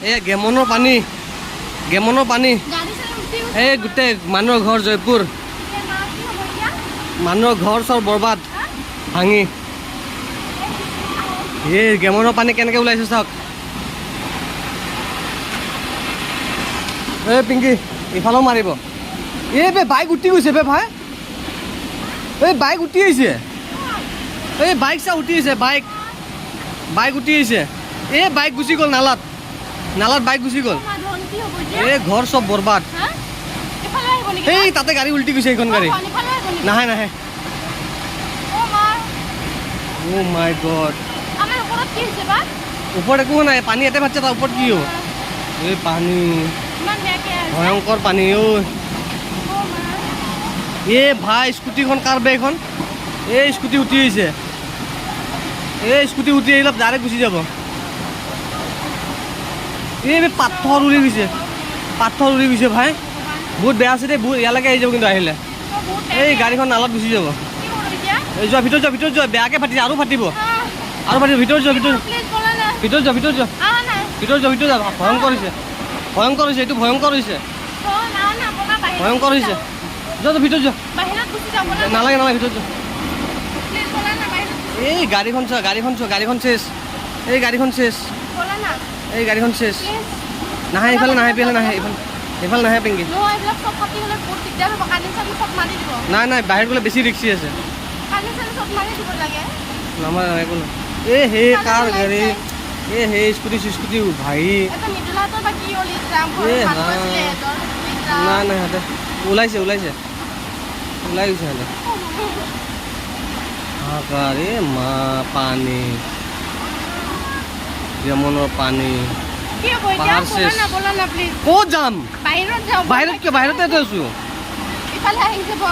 এয়া গেমনৰ পানী, গেমনৰ পানী। গাড়ী চাড়ী উঠি গৈছে। এই গোটেই মানুহৰ ঘৰ, জয়পুৰ। এতিয়া মা, কি হ'ব এতিয়া? মানুহৰ ঘৰ চৰ বৰবাদ, ভাঙি। এই গেমনৰ পানী কেনেকৈ ওলাইছে চাওক। এই পিংকি, ইফালেও মাৰিব। এই বে, বাইক উঠি গৈছে বে ভাই। এই বাইক উঠি আহিছে। এই বাইক চা, উঠি আহিছে বাইক। বাইক উঠি আহিছে। এই বাইক গুচি গ'ল নালাত। নালাত বাইক গুচি গ'ল। মা, ধন, কি হ'ব এতিয়া? এই ঘৰ চব বৰবাদ। হা? ইফালে আহিব নেকি? এই তাতে গাড়ী উল্টি গৈছে, এইখন গাড়ী। অ, ইফালে আহিব নেকি? নাহে, নাহে। অ' মা। অ' মাই গড। আমাৰ ওপৰত কি হৈছে বা? ওপৰত একো নাই, পানী ইয়াতে ফাটছে, তাৰ ওপৰত কি হ'ব? এই পানী। ইমান বেয়াকে আহিছে। ভয়ংকৰ পানী ঐ। অ' মা। এ ভাই, স্কুটিখন কাৰ বে এইখন? এই স্কুটি উঠি আহিছে। এই স্কুটি উঠি আহিলে ডাইৰেক্ট গুচি যাব। এই বে, পাথৰ উৰি গৈছে, পাথৰ উৰি গৈছে ভাই। বহুত বেয়া আছে দেই, বহুত ইয়ালৈকে আহি যাব কিন্তু আহিলে। অ, বহুত এই বেয়াকে। গাড়ীখন নালাত গুচি যাব। কি কৰোঁ এতিয়া? এই যোৱা, ভিতৰত যোৱা, ভিতৰত যোৱা। বেয়াকে ফাটিছে, আৰু ফাটিব। আহ, আৰু ফাটিব, ভিতৰত যোৱা, ভিতৰত। প্লিজ ব'লা না। ভিতৰত যোৱা, ভিতৰত যোৱা। আহা না। ভিতৰত যোৱা, ভিতৰত যোৱা। ভয়ংকৰ হৈছে, ভয়ংকৰ হৈছে, এইটো ভয়ংকৰ হৈছে। ধন, আহা না, ব'লা বাহিৰত। ভয়ংকৰ গুচি হৈছে। যাওঁ। যোৱা যোৱা, ভিতৰত যোৱা। বাহিৰত গুচি যাওঁ, ব'লা না। নালাগে, নালাগে, ভিতৰত যোৱা। প্লিজ ব'লা না, বাহিৰত গুচি। এই গাড়ীখন চোৱা, গাড়ীখন চোৱা, গাড়ীখন শেষ। এই গাড়ীখন শেষ। ব'লা না। এই গাড়ীখন শেষ। প্লিজ। নাহে ইফালে, নাহে ইফালে, নাহে ইফালে, ইফালে নাহে পিংকি। নহয়, এইবিলাক চব ফাটি গ'লে বহুত দিগদাৰ হ'ব। কাৰেণ্ট চাৰেণ্ট চব মাৰি দিব। নাই নাই, বাহিৰত গ'লে বেছি ৰিক্সি আছে। কাৰেণ্ট চাৰেণ্ট চব মাৰি দিব লাগে। নামাৰে, একো নাই। এই সেই কাৰ গাড়ী? এই সেই স্কুটি চিস্কুটি ভাই। এটা মৃদুলাহঁতৰ বা কি হ'ল? ইছ ৰাম, এ ঘৰত মানুহ ৰাম। আছিলে সিহঁতৰ। ইছ ৰাম। নাই নাই, সিহঁতে ওলাইছে, ওলাইছে, ওলাই গৈছে সিহঁতে। হাহাকাৰ। এই মা, পানী, যমুনাৰ পানী। কি হ'ব এতিয়া? পাহাৰ ব'লা শেষ। না, ব'লা না, প্লিজ। ক'ত যাম? বাহিৰত যাওঁ। বাহিৰত কিয়? বাহিৰতে আছো। ইফালে আহি যাব।